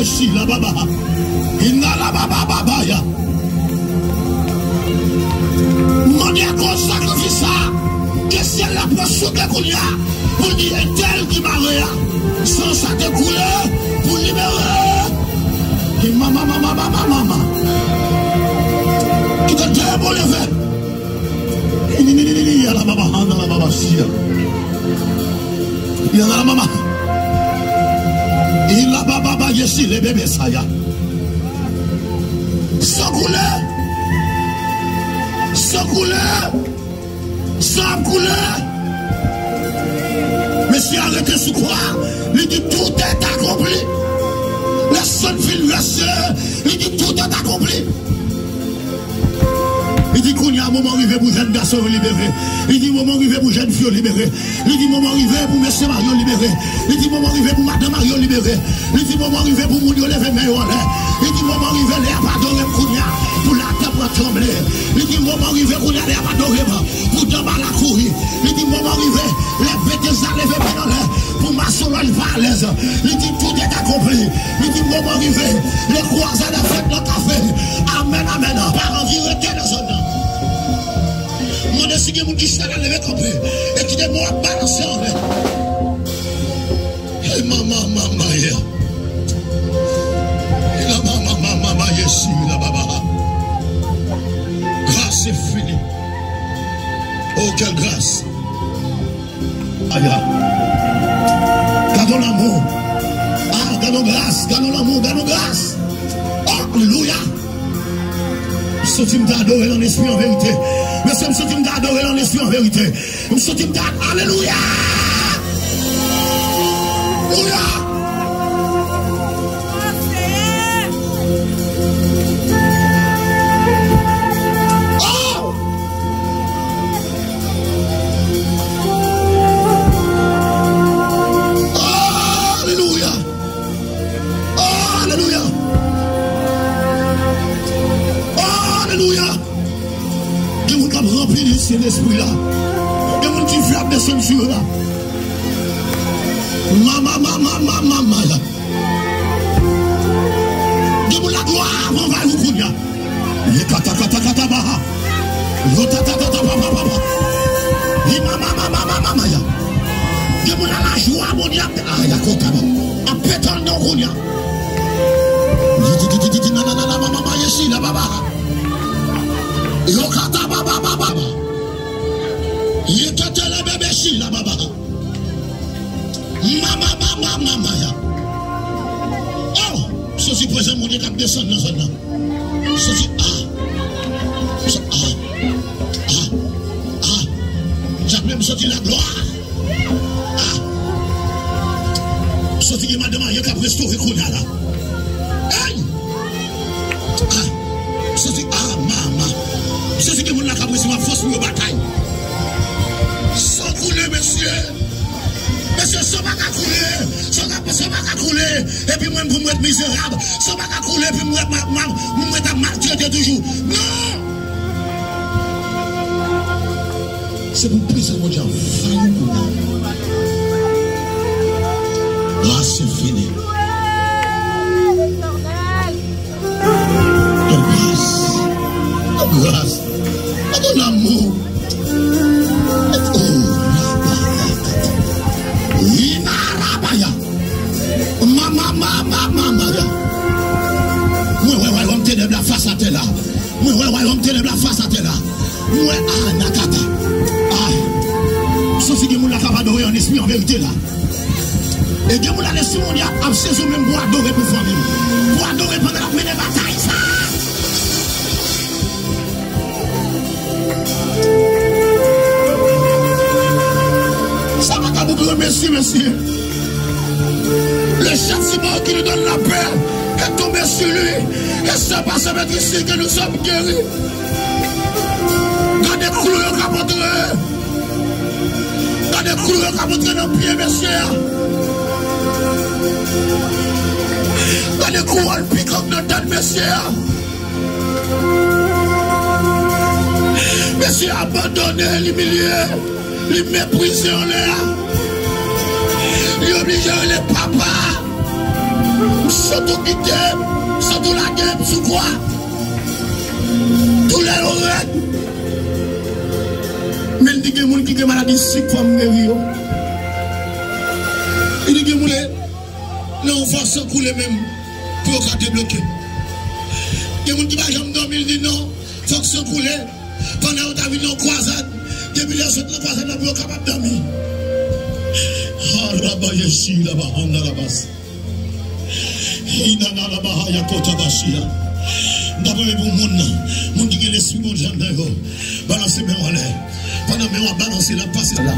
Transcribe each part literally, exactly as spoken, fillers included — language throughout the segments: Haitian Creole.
Sila baba. Inala baba baba ya. Mande akoz sakrifis sa ke syèl la pran souke kounye a pou l di entèl ki mare a. San sa te koule pou libere. Ki mama mama mama mama. Ki te debout leve. Yalababa, andalababa, siya. Yalamama. Ilababa, yesi, lebebe, saya. San koule. San koule. San ap koule. Mesye a rete sou kwa. Li di, tout est accompli. Lè san fin vèse, li di, tout est accompli. Li di, kounye a, moman rive pou jèn gason yo libere. Li di, moman rive pou jèn fi yo libere. Li di, moman rive pou mesye mari yo libere. Li di, moman rive pou madanm mari yo libere. Li di, moman rive pou moun yo leve men yo anlè. Li di, moman rive, lè y ap adore m kounye a, pou latè pran tranble. Li di, moman rive kounye a, lè y ap adore m, pou danba la kouri. Li di, moman rive, lè Betesda leve men anlè, pou masonlòj pa alèz. Li di, tout est accompli. Li di, moman rive, le croisade est faite nan kafe. Amèn, amèn. Paran ki rete nan zòn nan. Mande si gen moun ki chita la leve kanpe. E kite mo ap balanse anlè. E mama, mama, ya. E la mama, mama, mama, yesi, la baba. Grâce infinie. Oh, quelle grâce. Aya. Gade lanmou. Ah, gade gras, gade lanmou, gade gras. Oh, alelouya. M santi m ta adore l an espri an verite. Mesye, m santi m ta adore l an espri an verite. M santi m ta, alelouya. Alelouya. Oh! Alelouya! Alelouya! Alelouya! Gen moun k ap ranpli Sentespri la. Gen moun ki fè ap desann sou yo la. Mama, mama, mama, mama. Gen moun laglwa ap anvayi w kounye a. Ye kata kata kata baha. Yo tata tata papa papa. Ye mama mama mama mama ya. Gen moun a lajwa Bondye ap aya kota ba. Ap pete anndan w kounye a. Ye ti ti ti ti ti nananana mama mama ye si la baba. Yo kata baba baba. Ye tete le bebe si la baba. Mama, mama, mama ya. Oh, soti prezans Bondye k ap desann nan zòn nan. Soti, ah. So, ah. Ah. Ah. Sa menm soti laglwa. Ah. Soti gen madanm marye k ap restore kounye a la. Hey! Ah, soti, ah, mama. Soti gen moun la k ap resevwa fòs pou yo batay. San koule, mesye. Mesye, san pa ka koule. San pa, san pa ka koule. Epi mwen, pou m ret mizerab. San pa ka koule, epi m ret ma, ma, m ret ap maltrete toujou. Non! Se pou prezans Bondye anvayi w kounye a. Gras infini. Gras. Gras. Gade lanmou. Oh, rabaya. Ina rabaya. Mama, mama, mama ya. Mwen wè wayòm tenèb la fas atè la. Mwen wè wayòm tenèb la fas atè la. Mwen, ah, nakata. Ah. Santi gen moun la k ap adore an espri an verite la. E gen moun la lespri moun y ap, ap sezi w menm pou adore pou fanmi w. Pou adore pandan l ap mennen batay sa. Sa pa ka pou gran mesi, mesi. Le châtiment qui nous donne la paix est tombé sur lui. Et c'est par ce meurtrissure que nous sommes guéris. Gade klou yo k ap antre. Gade klou yo k ap antre nan pye mesye a. Gade kouwòn pikòk nan tèt mesye a. Mesye a abandone, li imilye, li meprize anlè a. Li oblije rele papa. M Tou pite m, santi w lage m sou kwa. Doulè yo rèd. Men li di gen moun ki gen maladi sik, fò m geri yo. Li di gen moun nan yon fason koule menm pou yo ka debloke. Gen moun ki pa janm dòmi, li di non, fòk san koule. Pandan yo ta vin nan kwazad, depi lè yo sot nan kwazad la pou yo kapab dòmi. Harabayesi labahanda labas. Inana labahaya kotabasia. M ta premye pou moun nan, moun ki gen lespri Bondye anndan yo. Balanse men w anlè. Pandan men w ap balanse, l ap pase la.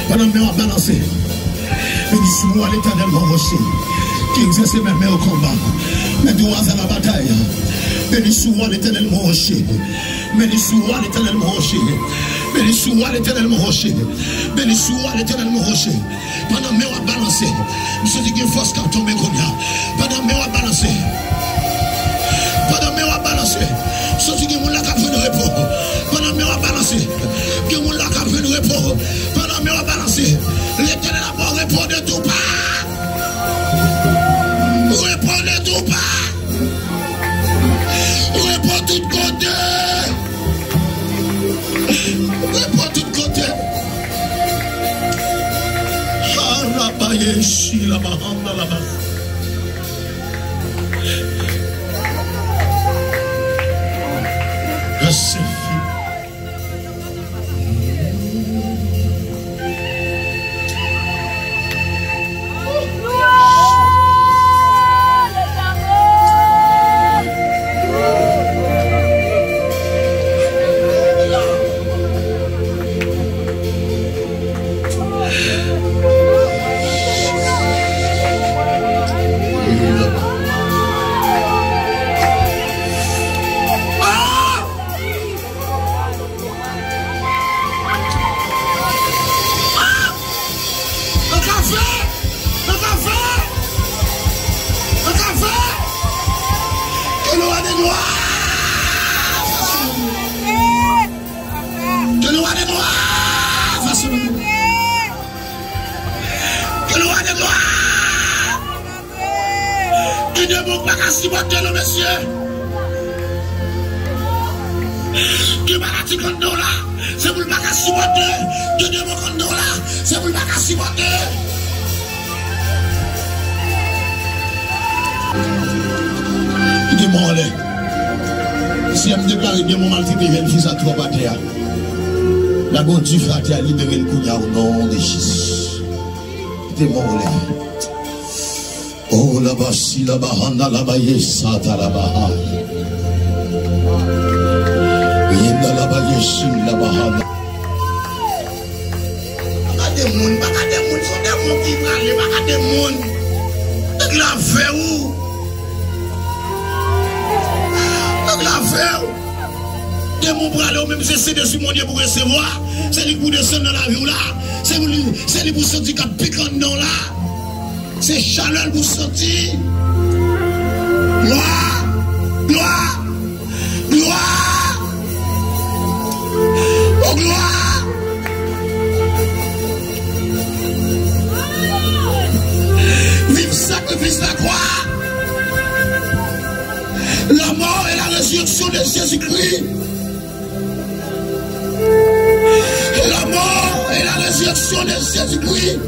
Pandan men w ap balanse. Béni soit l'Éternel, mon rocher, qui exerce mes mains au combat. Mes doigts à la bataille. Béni soit l'Éternel, mon rocher. Béni soit l'Éternel, mon rocher. Béni soit l'Éternel, mon rocher. Béni soit l'Éternel, mon rocher. Pandan men w ap balanse, m santi gen fòs k ap tonbe kounye a. Pandan men w ap balanse, pandan men w ap balanse, m santi gen moun la k ap jwenn repo. Pandan men w ap balanse, gen moun la k ap jwenn repo. Pandan men w ap balanse, Letènèl ap ba w repo de tou pa. Repo de tou pa. Repo tout kote. Repo tout kote. Harabaye shila bahanda laba. Merci. Nan kafe! Nan kafe! Nan kafe! Ke le roi des rois fasse le monde. Que le roi des rois fasse le monde. Que le roi des rois. Gen de moun pa ka sipòte non, mesye. Gen maladi k anndan w la, se pou l pa ka sipòte. Gen de moun k anndan w la, se pou l pa ka sipòte. Kite mò anlè. Senyè, m deklare demon maltrete jèn fi sa twòp atè a. Lage yon dife atè a, libere l kounye a, o non de Jezi. Kite mò anlè. Oh, la basi, la bahanda, la baye, sata, la baha. Yenda, la baye, sim, la bahanda. Pa gade moun, pa gade moun, se yon demon ki prale, pa gade moun. Nèg la vè ou. Nèg la vè ou. Demon prale ou menm se Sentespri Bondye pou resevwa. Se li k pou desann nan lavi w la. Se pou li, se li pou santi k ap pik anndan w la. Se chalè l pou santi. Glwa! Glwa! Glwa! O glwa! Viv sakrifis lakwa! La mort et la résurrection de Jésus-Christ. La mort et la résurrection de Jésus-Christ.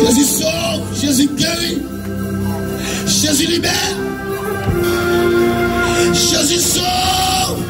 Jésus sauve, Jésus guérit, Jésus libère, Jésus sauve,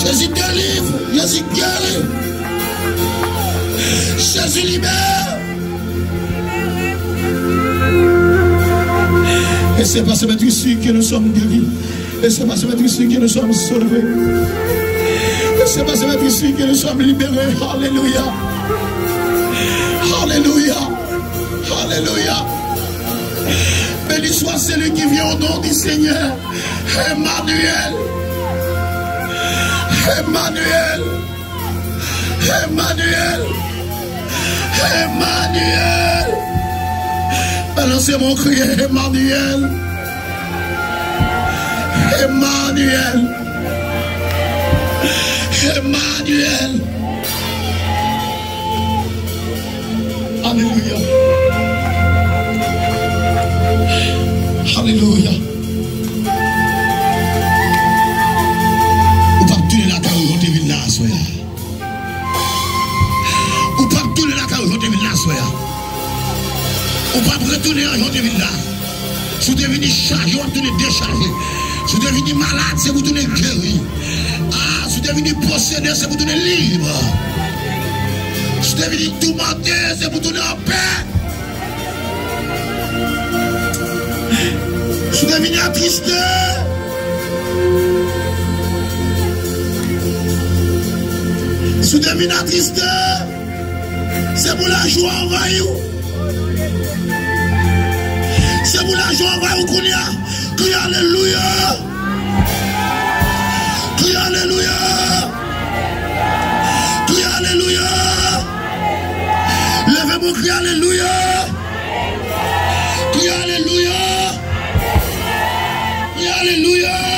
Jésus délivre, Jésus guérit, Jésus libère. Et c'est parce que tu suis que nous sommes guéris. Et c'est parce que tu suis que nous sommes sauvés. Et c'est parce que tu suis que nous sommes libérés. Alléluia. Alléluia. Alléluia. Béni soit celui qui vient au nom du Seigneur. Emmanuel. Emmanuel. Emmanuel! Emmanuel! Balanse men w, kriye Emmanuel! Emmanuel! Emmanuel! Alelouya. Ou p ap tounen lakay ou jan w te vin la aswè a. Ou p ap tounen lakay ou jan w te vin la aswè a. Ou p ap retounen jan w te vin la. Si w te vini chaje, w ap tounen dechaje. Si w te vini malad, se pou w tounen geri. Ah, si w te vini posede, se pou w tounen lib. Si w te vini toumante, se pou w tounen anpè. Si w te vini atriste, si w te vini atriste, se pou lajwa anvayi w. Se pou lajwa anvayi w kounye a. Kriye alelouya. Kriye alelouya. Kriye alelouya. Leve men w, kriye alelouya. Kriye alelouya. Kriye alelouya.